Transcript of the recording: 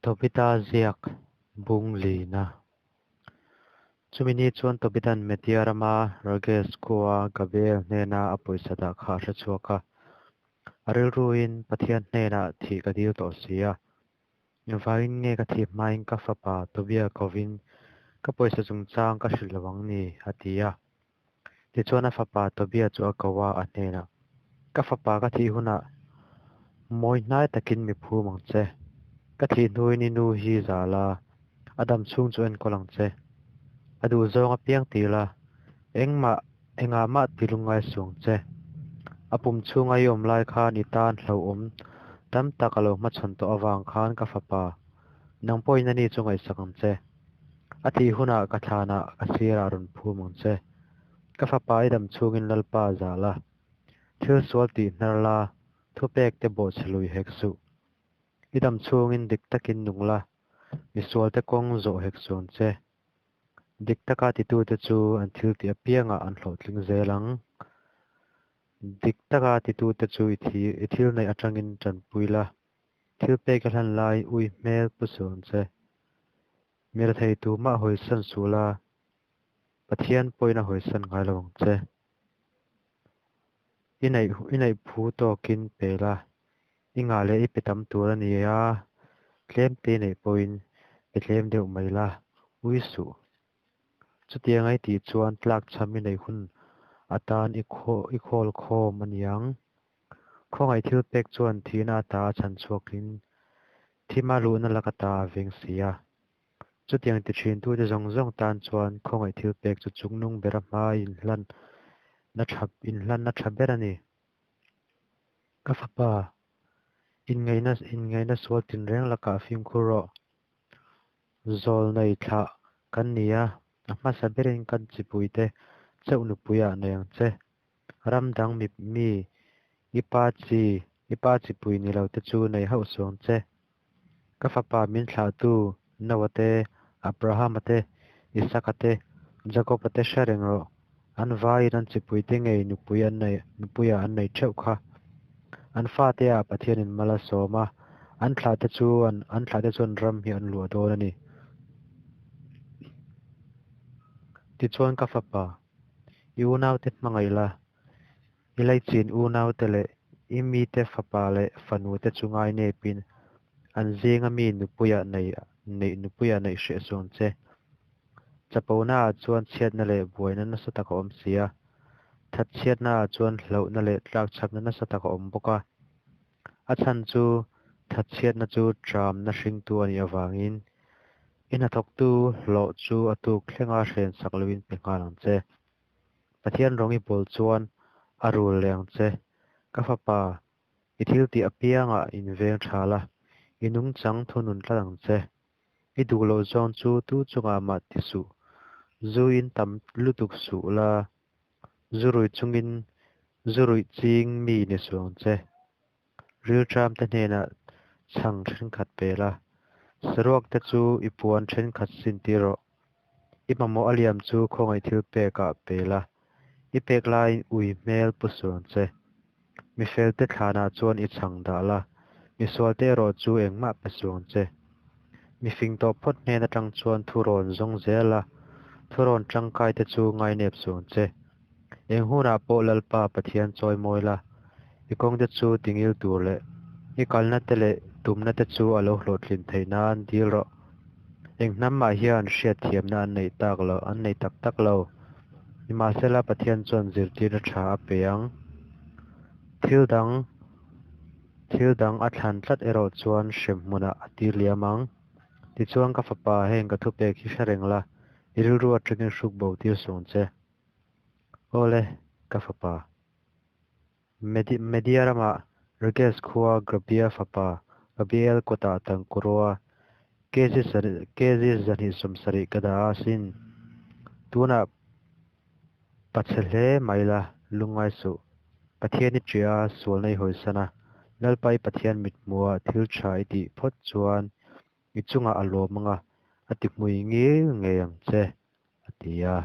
Tobita ziak bung lina. Chumi ni chuan Tobitan Media rama Rages khua Gabriel hnena a pawisa dah kha a hre chhuak a. A rilruin Pathian hnenah thih ka dil tawh si a. Engvangin nge ka thih hmain ka fapa Tobia kovin ka pawisa chungchang ka hrilh lo ang ni? a ti a. Tichuan a fapa Tobia chu a ko a, a hnenah, Ka fapa ka thih hunah mawi hnai takin mi phum ang che. Ka thih hnuin i nu hi za la, a dam chhung chu enkawl ang che. A duh zawng apiang ti la, engmah engah mah ti lungngai suh ang che. A pum chhunga i awm lai khan i tan hlauhawm tam tak a lo hmachhawn tawh avang khan ka fapa, nang pawhin ani chu ngaihsak ang che. A thih hunah ka thlanah ka sirah rawn phum ang che. Ka fapa i dam chhungin Lalpa za la, thil sual tih hnar la, thupek te bawhchhe lui hek suh. I dam chhungin dik takin nung la, misualte kawng zawh hek suh ang che. Dik taka titute chu an thil tih apiangah an hlawhtling zel ang. Dik taka titute chu i thi i thil neih atangin tanpui la, thil pek a hlan lai ui hmel pu suh ang che. Mi rethei tumah hawisan suh la, Pathian pawhin a hawisan ngai lo ang che. I neih i neih phu tawkin pe la, i ngah leh i pe tam tur a ni a, tlem te neih pawhin pe tlem deuh mai la, ui suh. Chutiang ai tih chuan tlak chham i neih hun atan i khaw i khawl khawm a ni ang. Khawngaih thil pek chuan thihna ata a chhan chhuakin thima luhna lak ata a veng si a. Chutiang ti thintute zawng zawng tan chuan khawngaih thil pek chu chungnung bera hma inhlan na tha inhlanna tha ber a ni. Ka fapa, inngaihna inngaihna sual tinreng lakah fimkhur rawh. Zawl nei thlah kan ni a, a hmasa berin kan chipuite chauh nupuiah nei ang che. Ram dang mi mi i pa chi i pa chipui ni lo te chu nei hauh suh ang che. Ka fapa min thlahtu Noah te, Abrahama te, Isaka te, Jakoba te hre reng rawh. An vaiin an chipuite ngei nupui an nei nupuiah an nei theuh kha. An fate ah Pathianin mal a sawm a, an thlahte chu an an thlahte chuan ram hi an luah dawn a ni. Tichuan ka fapa, i unaute hmangaih la, I laichin unaute leh i mite fapa leh fanute chu ngainepin an zinga mi nupuia nei neih nupuia neih hreh suh ang che. Chaponaah chuan chhiatna leh buaina nasa tak a awm si a, thatchhiatnaah chuan hlauhna leh tlakchhakna nasa tak a awm bawk a. A chhan chu thatchhiatna chu tramna hringtu a nih avangin i hnathawktu hlawh chu a tuk thlenga hrensak loin pe nghal ang che. Pathian rawng i pawl chuan a rul leh ang che. Ka fapa, i thil tih apiangah inveng tha la, i nungchang thunun tlat ang che. I duh loh zawng chu tu chungah mah ti suh. Zu in tam lutuk suh la, zu ruih chungin zu ruih ching mi ni suh ang che. Rilṭam te hnenah chhang thenkhat pe la, saruak te chu i puan thenkhat sin tir rawh. I mamawh a liam chu khawngaih thil pekah pe la, i pek laiin ui hmel pu suh ang che. Mifel te thlanah chuan i chhang dah la, misual te erawh chu engmah pe suh ang che. Mifing tawh phawt hnen atang chuan thurawn zawng zel la, thurawn tangkai te chu ngainep suh ang che. Eng hunah pawh Lalpa Pathian chawi mawi la, i kawngte chu tingil tur leh i kalna te leh tumna te chu a lo hlawhtlin theih nan dil rawh. Eng hnam mah hian hriatthiamna an neih tak lo, an nei tak tak lo. Nimahsela Pathian chuan zirtirna tha a pe ang. Thil dang, thil dang a thlan tlat erawh chuan hremhmunah a tir liam ang. Tichuan ka fapa heng ka thupek hi hre reng la, i rilru atangin hruk bo tir suh ang che. Awle, ka fapa. Media ramah Rages khua Grabia fapa Gabiel kawtah Tangkurua kg 270 ka dah a sin. Tunah pachhe hle mai la, lungngai suh. Pathian i ṭiah a, sualna i hawisan a, Lalpa i Pathian mithmuhah thil ṭha i tih phawt chuan i chungah a lawm ang a, a ti hmui ngil ngei ang che, a ti a.